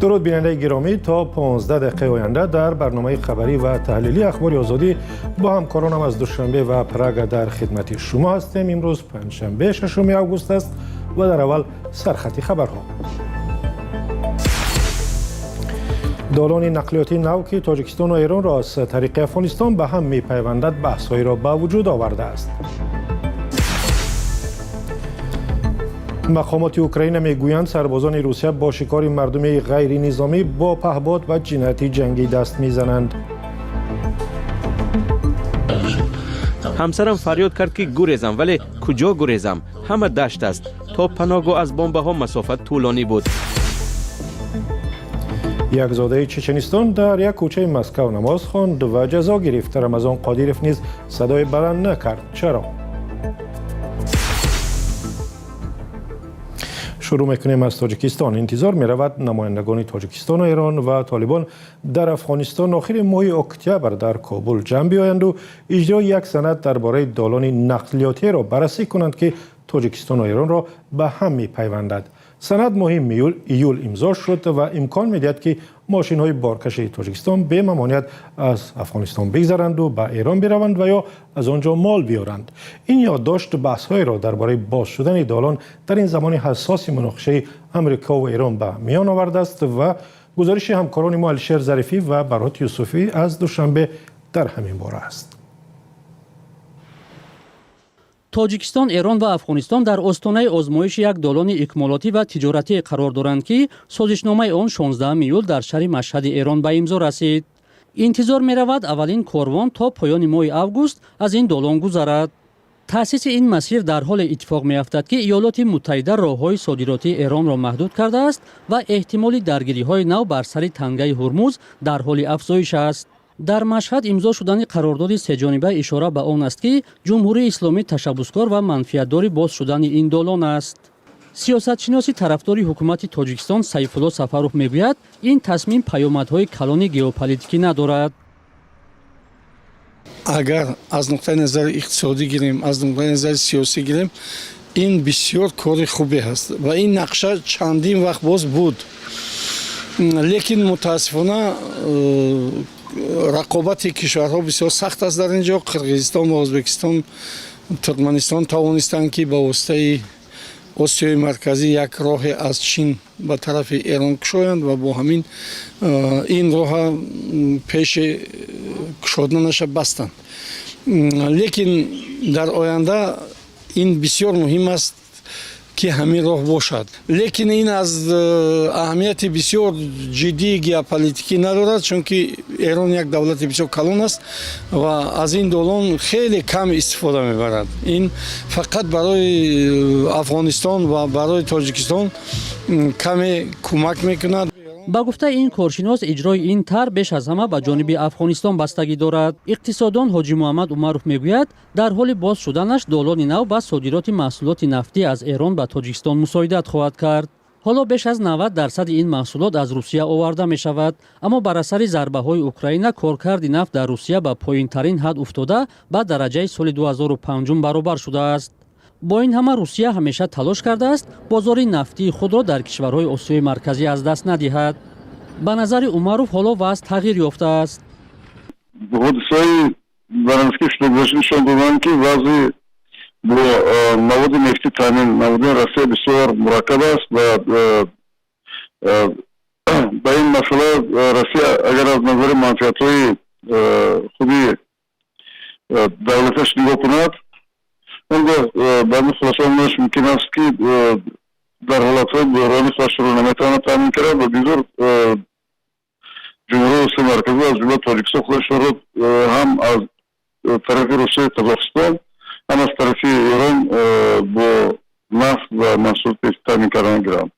Дуруд, бинандаи гиромӣ. То 15 дақиқаи оянда дар барномаи хабарӣ ва таҳлилии «Ахбори Озодӣ» бо ҳамкоронам аз Душанбе ва Прага дар хидмати шумо ҳастем. Имрӯз панҷшанбе, 6 август аст ва дар аввал сархати хабарҳо. Долони нақлиётии нав, ки Тоҷикистону Эронро аз тариқи Афғонистон ба ҳам мепайвандад, баҳсҳоеро ба вуҷуд овардааст. Мақомоти Украина мегӯянд, сарбозони Русия бо шикори мардуми ғайринизомӣ бо паҳбод ба ҷинояти ҷангӣ даст мезананд. Ҳамсарам фарёд кард, ки гурезам, вале куҷо гурезам? Ҳама дашт аст. То паноҳгоҳ аз бомбаҳо масофат тӯлонӣ буд. Як зодаи Чеченистон дар як кӯчаи Москав намоз хонд ва ҷазо гирифт. Рамазон Қодиров низ садои баланд накард. Чаро? Шурӯъ мекунем аз Тоҷикистон. Интизор меравад, намояндагони Тоҷикистону Эрон ва Толибон дар Афғонистон охири моҳи октябр дар Кобул ҷамъ биёянду иҷрои як санад дар бораи долони нақлиётиеро баррасӣ кунанд, ки Тоҷикистону Эронро ба ҳам мепайвандад. Санад моҳи июл имзо шуд ва имкон медиҳад, ки мошинҳои боркаши Тоҷикистон бемамоният аз Афғонистон бигзаранду ба Эрон бираванд ва ё аз он ҷо мол биёранд. Ин ёддошт баҳсҳоеро дар бораи боз шудани долон дар ин замони ҳассоси муноқишаи Амрикову Эрон ба миён овардааст ва гузориши ҳамкорони мо Алишер Зарифӣ ва Барот Юсуфӣ аз Душанбе дар ҳамин бора аст. Тоҷикистон, Эрон ва Афғонистон дар остонаи озмоиши як долони икмолотӣ ва тиҷоратӣ қарор доранд, ки созишномаи он 16 июл дар шаҳри Машҳади Эрон ба имзо расид. Интизор меравад, аввалин корвон то поёни моҳи август аз ин долон гузарад. Таъсиси ин масир дар ҳоле иттифоқ меафтад, ки Иёлоти Муттаҳида роҳҳои содиротии Эронро маҳдуд кардааст ва эҳтимоли даргириҳои нав бар сари тангаи Ҳурмуз дар ҳоли афзоиш аст. Дар Машҳад имзо шудани қарордоди сеҷониба ишора ба он аст, ки Ҷумҳурии Исломӣ ташаббускор ва манфиатдори боз шудани ин долон аст. Сиёсатшиноси тарафдори ҳукумати Тоҷикистон Сайфулло Сафаров мегӯяд, ин тасмим паёмадҳои калони геополитикӣ надорад. Агар аз нуқтаи назари иқтисодӣ гирем, аз нуқтаи назари сиёсӣ гирем, ин бисёр кори хубе ҳаст ва ин нақша чандин вақт боз буд, лекин мутаассифона рақобати кишварҳо бисёр сахт аст. Дар ин ҷо Қирғизистон ва Ӯзбекистон, Туркманистон тавонистанд, ки ба воситаи Осиёи Марказӣ як роҳе аз Чин ба тарафи Эрон кушоянд ва бо ҳамин ин роҳа пеши кушоданаша бастанд. Лекин дар оянда ин бисёр муҳим аст, ки ҳамин роҳ бошад, лекин ин аз аҳамияти бисёр ҷиддии геополитикӣ надорад, чунки Эрон як давлати бисёр калон аст ва аз ин долон хеле кам истифода мебарад. Ин фақат барои Афғонистон ва барои Тоҷикистон каме кӯмак мекунад. Ба гуфтаи ин коршинос, иҷрои ин тарҳ беш аз ҳама ба ҷониби Афғонистон бастагӣ дорад. Иқтисоддон Ҳоҷи Муҳаммад Умаров мегӯяд, дар ҳоли боз шуданаш долони нав ба содироти маҳсулоти нафтӣ аз Эрон ба Тоҷикистон мусоидат хоҳад кард. Ҳоло беш аз 90 дарсади ин маҳсулот аз Русия оварда мешавад, аммо бар асари зарбаҳои Украина коркарди нафт дар Русия ба поинтарин ҳад уфтода, ба дараҷаи соли 2005 баробар шудааст. Бо ин ҳама Русия ҳамеша талош кардааст, бозори нафтии худро дар кишварҳои Осиёи Марказӣ аз даст надиҳад. Ба назари Умаров, ҳоло вазъ тағйир ёфтааст. Ҳодисаи дар наздики шуда гузашта нишон доданд, ки вазъи бо маводи нефтӣ таъмин намудани Россия бисёр мураккаб аст ва ба ин масъала Россия агар аз назари манфиатҳои худи давлаташ нигоҳ кунад, он гоҳ ба ин хулоса омаданаш мумкин аст, ки дар ҳолатҳои буҳронӣ худашро наметавонад таъмин кард ва бигзор ҷумҳурии Осиёи Марказӣ, аз ҷумла Тоҷикистон, худашонро ҳам аз тарафи Русияи Қазоқистон, ҳам аз тарафи Эрон бо нафт ва маҳсулоти таъмин кардан гиранд.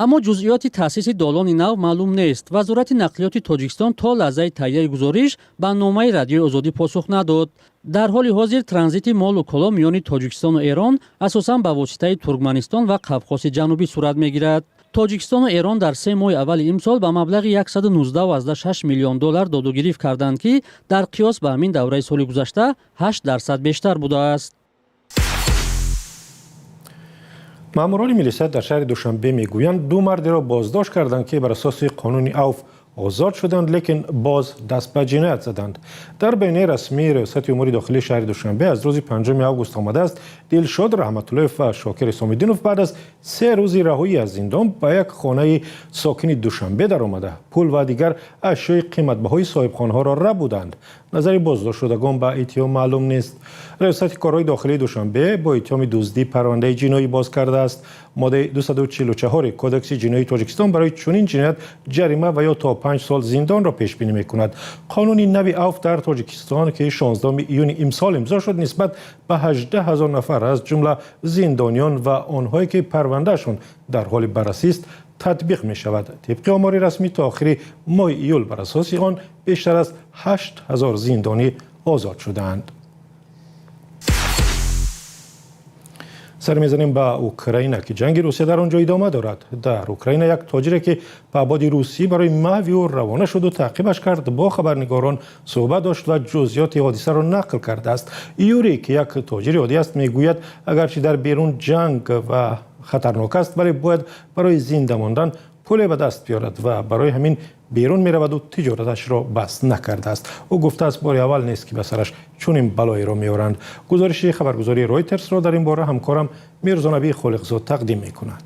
Аммо ҷузъиёти таъсиси долони нав маълум нест. Вазорати нақлиёти Тоҷикистон то лаҳзаи таҳияи гузориш ба номаи Радиои Озодӣ посух надод. Дар ҳоли ҳозир транзити молу коло миёни Тоҷикистону Эрон асосан ба воситаи Туркманистон ва Қавқоси Ҷанубӣ сурат мегирад. Тоҷикистону Эрон дар 3 моҳи аввали имсол ба маблағи 119,6 миллион доллар додугирифт карданд, ки дар қиёс ба ҳамин давраи соли гузашта 8% бештар будааст. Маъмурони милисия дар шаҳри Душанбе мегӯянд, ду мардеро боздошт карданд, ки бар асоси қонуни авф озод шуданд, лекин боз даст ба ҷиноят заданд. Дар баёнияи расмии Риёсати умури дохилии шаҳри Душанбе аз рӯзи 5 август омадааст, Дилшод Раҳматуллоев ва Шокир Исомиддинов баъд аз 3 рӯзи раҳоӣ аз зиндон ба як хонаи сокини Душанбе даромада, пул ва дигар ашёи қиматбаҳои соҳибхонаҳоро рабуданд. Назари боздоштшудагон ба иттиҳом маълум нест. Риёсати корҳои дохилии Душанбе бо иттиҳоми дуздӣ парвандаи ҷиноӣ боз кардааст. Моддаи 244 Кодекси ҷиноии Тоҷикистон барои чунин ҷиноят ҷарима ва ё то 5 сол зиндонро пешбинӣ мекунад. Қонуни нави авф дар Тоҷикистон, ки 16 июни имсол имзо шуд, нисбат ба 18 ҳазор нафар, аз ҷумла зиндониён ва онҳое ки парвандаашон дар ҳоли баррасист, татбиқ мешавад. Тибқи омори расмӣ, то охири моҳи июл бар асоси он бештар аз 8 ҳазор зиндонӣ озод шудаанд. Сар мезанем ба Украина, ки ҷанги Русия дар он ҷо идома дорад. Дар Украина як тоҷире, ки паҳбоди русӣ барои маҳви ӯ равона шуду таъқибаш кард, бо хабарнигорон суҳбат дошт ва ҷузъиёти ҳодисаро нақл кардааст. Юрий, ки як тоҷири оддӣ аст, мегӯяд, агарчи дар берун ҷанг ва хатарнок аст, вале бояд барои зинда мондан пуле ба даст биёрад ва барои ҳамин берун мераваду тиҷораташро баст накардааст. Ӯ гуфтааст, бори аввал нест, ки ба сараш чунин балоеро меоранд. Гузориши хабаргузории Ройтерсро дар ин бора ҳамкорам Мирзонабӣ Холиқзод тақдим мекунад.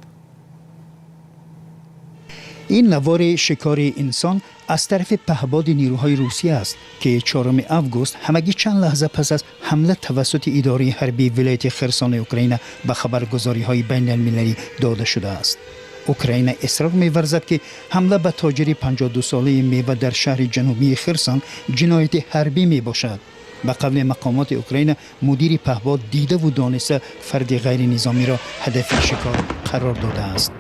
Ин навори шикори инсон аз тарафи паҳбоди нерӯҳои Русия аст, ки 4 август ҳамагӣ чанд лаҳза пас аз ҳамла тавассути идораи ҳарбии вилояти Херсони Украина ба хабаргузориҳои байналмилалӣ дода шудааст. Украина исрор меварзад, ки ҳамла ба тоҷири 52-солаи мева дар шаҳри ҷанубии Херсон ҷинояти ҳарбӣ мебошад. Ба қавли мақомоти Украина, мудири паҳбод дидаву дониста фарди ғайринизомиро ҳадафи шикор қарор додааст.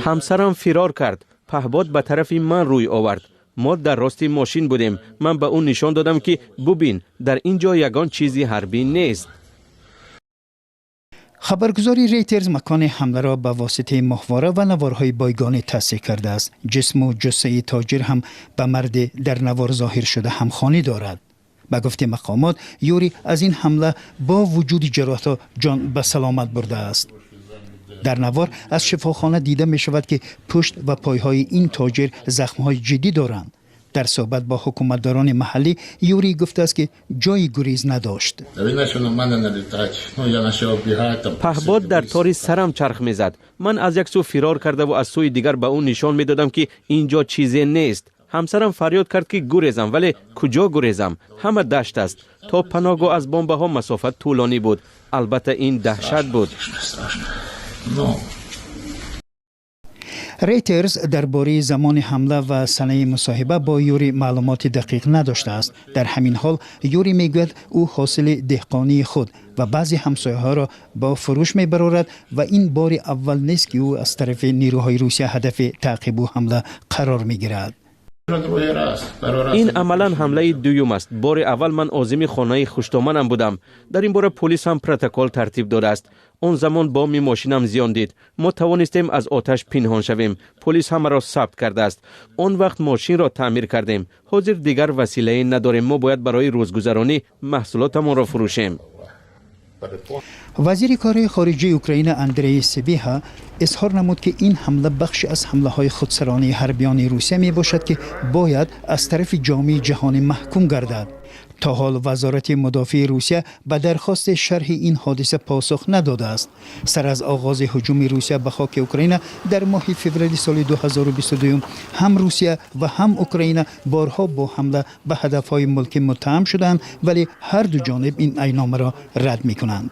Ҳамсарам фирор кард. Паҳбод ба тарафи ман рӯй овард. Мо дар рости мошин будем. Ман ба ӯ нишон додам, ки бубин, дар ин ҷо ягон чизи ҳарбӣ нест. Хабаргузории Рейтерз макони ҳамларо ба воситаи моҳвора ва наворҳои бойгонӣ тасдиқ кардааст. Ҷисму ҷуссаи тоҷир ҳам ба марде дар навор зоҳир шуда ҳамхонӣ дорад. Ба гуфти мақомот, Юрий аз ин ҳамла бо вуҷуди ҷароҳатҳо ҷон ба саломат бурдааст. Дар навор аз шифохона дида мешавад, ки пушт ва пойҳои ин тоҷир захмҳои ҷиддӣ доранд. Дар суҳбат бо ҳукуматдорони маҳаллӣ, Юрий гуфтааст, ки ҷои гурез надошт. Паҳбод дар тори сарам чарх мезад. Ман аз як сӯ фирор кардаву аз сӯи дигар ба ӯ нишон медодам, ки ин ҷо чизе нест. Ҳамсарам фарёд кард, ки гурезам, вале куҷо гурезам? Ҳама дашт аст. То паноҳгоҳ аз бомбаҳо масофа тӯлонӣ буд. Албатта, ин даҳшат буд. Рейтерз дар бораи замони ҳамла ва санаи мусоҳиба бо Юрий маълумоти дақиқ надоштааст. Дар ҳамин ҳол Юрий мегӯяд, ӯ ҳосили деҳқонии худ ва баъзе ҳамсояҳоро бо фурӯш мебарорад ва ин бори аввал нест, ки ӯ аз тарафи нерӯҳои Русия ҳадафи таъқибу ҳамла қарор мегирад. Ин амалан ҳамлаи дуюм аст. Бори аввал ман озими хонаи хуштоманам будам. Дар ин бора полис ҳам протокол тартиб додааст. Он замон боми мошинам зиён дид. Мо тавонистем аз оташ пинҳон шавем. Полис ҳамаро сабт кардааст. Он вақт мошинро таъмир кардем. Ҳозир дигар василае надорем. Мо бояд барои рӯзгузаронӣ маҳсулотамонро фурӯшем. Вазири корҳои хориҷии Украина Андрей Сибиҳа изҳор намуд, ки ин ҳамла бахши аз ҳамлаҳои худсаронаи ҳарбиёни Русия мебошад, ки бояд аз тарафи ҷомеаи ҷаҳонӣ маҳкум гардад. То ҳол Вазорати мудофиаи Русия ба дархости шарҳи ин ҳодиса посух надодааст. Сар аз оғози ҳуҷуми Русия ба хоки Украина дар моҳи феврали соли 2022, ҳам Русия ва ҳам Украина борҳо бо ҳамла ба ҳадафҳои мулкӣ муттаҳам шудаанд, вале ҳар ду ҷониб ин айномаро рад мекунанд.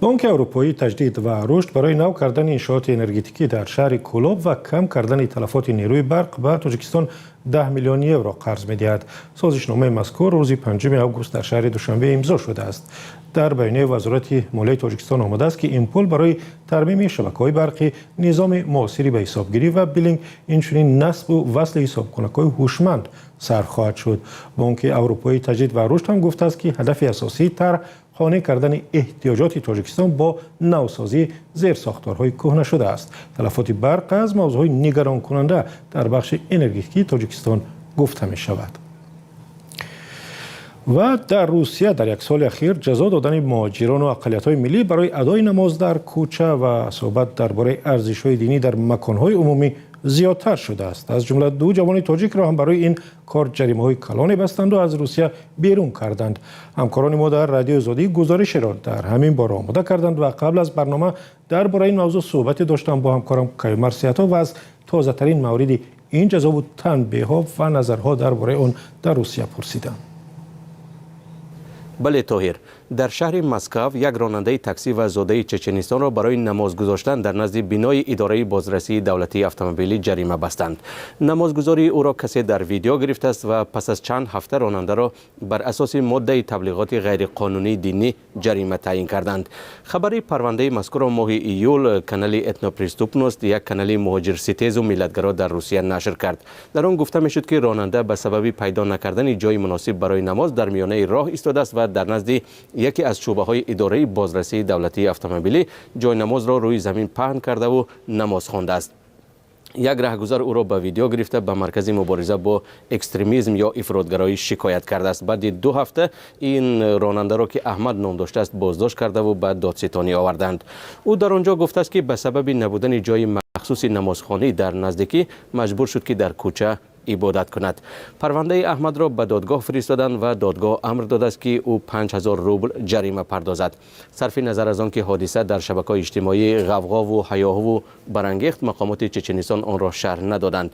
Бонки Аврупоии таҷдид ва рушд барои нав кардани иншооти энергетикӣ дар шаҳри Кӯлоб ва кам кардани талафоти нерӯи барқ ба Тоҷикистон 10 миллион евро қарз медиҳад. Созишномаи мазкур рӯзи 5 август дар шаҳри Душанбе имзо шудааст. Дар баёнияи Вазорати молияи Тоҷикистон омадааст, ки ин пул барои тармими шабакаҳои барқӣ, низоми муосири ба ҳисобгирӣ ва биллинг, инчунин насбу васли ҳисобкунакҳои ҳушманд сарф хоҳад шуд. Бонки Аврупоии таҷдид ва рушд ҳам гуфтааст, ки ҳадафи асосии тарҳ қонеъ кардани эҳтиёҷоти Тоҷикистон бо навсозии зерсохторҳои кӯҳна шудааст. Талафоти барқ аз мавзӯъҳои нигаронкунанда дар бахши энергетикии Тоҷикистон гуфта мешавад. Ва дар Русия дар як соли ахир ҷазо додани муҳоҷирону ақалиятҳои миллӣ барои адои намоз дар кӯча ва суҳбат дар бораи арзишҳои динӣ дар маконҳои умумӣ зиёдтар шудааст. Аз ҷумла ду ҷавони тоҷикро ҳам барои ин кор ҷаримаҳои калоне бастанду аз Русия берун карданд. Ҳамкорони мо дар Радиои Озодӣ гузоришеро дар ҳамин бора омода карданд ва қабл аз барнома дар бораи ин мавзӯъ суҳбате доштам бо ҳамкорам Каюмарс Сиҳатов ва аз тозатарин мавриди ин ҷазову танбеҳҳо ва назарҳо дар бораи он дар Русия пурсидам. Бале, Тоҳир, дар шаҳри Москав як ронандаи таксӣ ва зодаи Чеченистонро барои намоз гузоштан дар назди бинои идораи бозрасии давлатии автомобилӣ ҷарима бастанд. Намозгузории ӯро касе дар видео гирифтааст ва пас аз чанд ҳафта ронандаро бар асоси моддаи таблиғоти ғайриқонунии динӣ ҷарима таъйин карданд. Хабари парвандаи мазкурро моҳи июл канали «Этнопреступность», як канали муҳоҷирситезу миллатгаро дар Русия, нашр кард. Дар он гуфта мешуд, ки ронанда ба сабаби пайдо накардани ҷои муносиб барои намоз дар миёнаи роҳ истодааст ва дар назди яке аз шӯъбаҳои идораи бозрасии давлатии автомобилӣ ҷойнамозро рӯи замин паҳн кардаву намоз хондааст. Як раҳгузар ӯро ба видео гирифта, ба маркази мубориза бо экстремизм ё ифротгароӣ шикоят кардааст. Баъди 2 ҳафта ин ронандаро, ки Аҳмад ном доштааст, боздошт кардаву ба додситонӣ оварданд. Ӯ дар он ҷо гуфтааст, ки ба сабаби набудани ҷои махсуси намозхонӣ дар наздикӣ маҷбур шуд, ки дар кӯча ибодат кунад. Парвандаи Аҳмадро ба додгоҳ фиристоданд ва додгоҳ амр додааст, ки ӯ 5000 рубл ҷарима пардозад. Сарфи назар аз он ки ҳодиса дар шабакаҳои иҷтимоӣ ғавғову ҳаёҳуву барангехт, мақомоти Чеченистон онро шарҳ надоданд.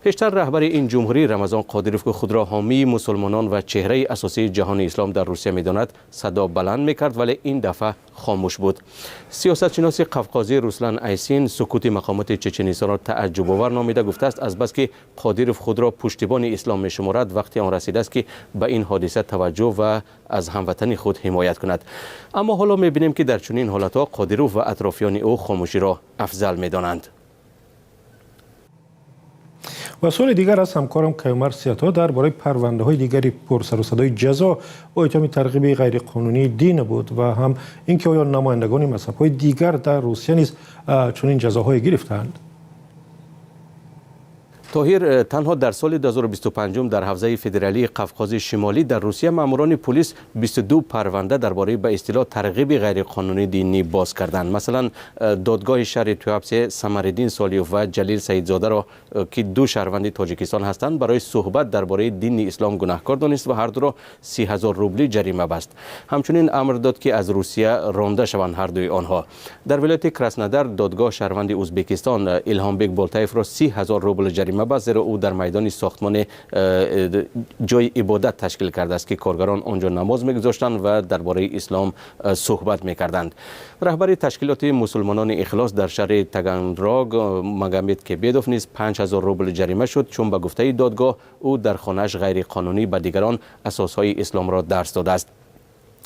Пештар раҳбари ин ҷумҳурӣ Рамазон Қодиров, ки худро ҳомии мусулмонон ва чеҳраи асосии ҷаҳони ислом дар Русия медонад, садо баланд мекард, вале ин дафъа хомӯш буд. Сиёсатшиноси қавқозӣ Руслан Айсин сукути мақомоти Чеченистонро тааҷҷубовар номида, гуфтааст, азбаски Қодиров худро пуштибони ислом мешуморад, вақти он расидааст, ки ба ин ҳодиса таваҷҷӯҳ ва аз ҳамватани худ ҳимоят кунад. Аммо ҳоло мебинем, ки дар чунин ҳолатҳо Қодиров ва атрофиёни ӯ хомӯширо афзал медонанд. Ва суоли дигар аз ҳамкорам Каюмарс Сиҳатов дар бораи парвандаҳои дигари пурсарусадои ҷазо бо иттиҳоми тарғиби ғайриқонунии дин буд ва ҳам ин ки оё намояндагони мазҳабҳои дигар дар Русия низ чунин ҷазоҳое гирифтаанд. Тоҳир, танҳо дар соли 2025 дар ҳавзаи федералии Қавқози Шимолӣ дар Русия маъмурони пулис 22 парванда дар бораи ба истилоҳ тарғиби ғайриқонунии динӣ боз карданд. Масалан, додгоҳи шаҳри Туапсе Самариддин Солиев ва Ҷалил Саидзодаро, ки ду шаҳрванди Тоҷикистон ҳастанд, барои суҳбат дар бораи дини ислом гунаҳкор донист ва ҳардуро 30 000 рублӣ ҷарима баст. Ҳамчунин амр дод, ки аз Русия ронда шаванд ҳардуи онҳо. Дар вилояти Краснодар додгоҳ шаҳрванди Ӯзбекистон Илҳомбек Болтаевро 30 000 рубл ҷарима баст, зеро ӯ дар майдони сохтмоне ҷои ибодат ташкил кардааст, ки коргарон он ҷо намоз мегузоштанд ва дар бораи ислом суҳбат мекарданд. Раҳбари ташкилоти мусулмонони Ихлос дар шаҳри Таганрог Магомед Кебедов низ 5000 рубл ҷарима шуд, чун ба гуфтаи додгоҳ ӯ дар хонааш ғайриқонунӣ ба дигарон асосҳои исломро дарс додааст.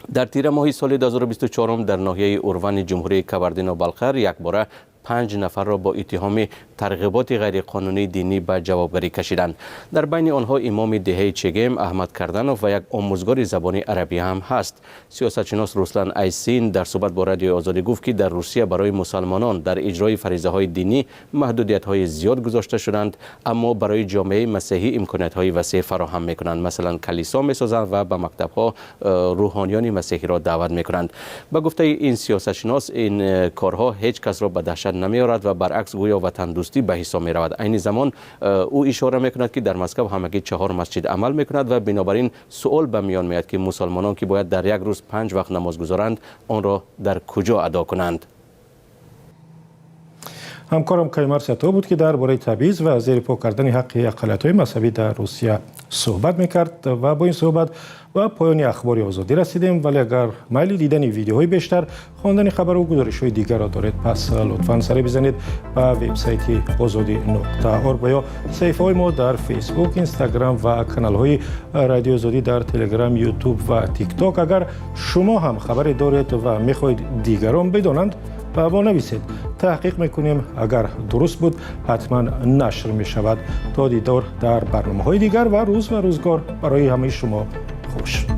Дар тира моҳи соли 2024 дар ноҳияи Урвани ҷумҳурии Кабардино Балқар якбора панҷ нафарро бо иттиҳоми тарғиботи ғайриқонунии динӣ ба ҷавобгарӣ кашиданд. Дар байни онҳо имоми деҳаи Чегем Аҳмад Карданов ва як омӯзгори забони арабӣ ҳам ҳаст. Сиёсатшинос Руслан Айсин дар суҳбат бо Радиои Озодӣ гуфт, ки дар Русия барои мусалмонон дар иҷрои фаризаҳои динӣ маҳдудиятҳои зиёд гузошта шуданд, аммо барои ҷомеаи масеҳӣ имкониятҳои васеъ фароҳам мекунанд. Масалан, калисо месозанд ва ба мактабҳо рӯҳониёни масеҳиро даъват мекунанд. Ба гуфтаи ин сиёсатшинос, ин корҳо ҳеҷ касро ба даҳшат намеорад ва баръакс, гӯё ватандӯстӣ ба ҳисоб меравад. Айни замон ӯ ишора мекунад, ки дар Москав ҳамагӣ чаҳор масҷид амал мекунад ва бинобар ин суол ба миён меояд, ки мусалмонон, ки бояд дар як рӯз панҷ вақт намоз гузоранд, онро дар куҷо адо кунанд. Ҳамкорам Каюмарс Сиҳатов буд, ки дар бораи табъиз ва зери по кардани ҳаққи ақалиятҳои мазҳабӣ дар Русия суҳбат мекард. Ва бо ин суҳбат ба поёни Ахбори Озодӣ расидем, вале агар майли дидани видеоҳои бештар, хондани хабару гузоришҳои дигарро доред, пас лутфан саре бизанед ба вебсайти озодӣ.орг ва ё саҳифаҳои мо дар Фейсбук, Инстаграм ва каналҳои Радиои Озодӣ дар Телеграм, Ютуб ва Тикток. Агар шумо ҳам хабаре доред ва мехоҳед дигарон бидонанд, ба мо нависед, таҳқиқ мекунем. Агар дуруст буд, ҳатман нашр мешавад. То дидор дар барномаҳои дигар ва рӯз ва рӯзгор барои ҳамаи шумо хуш.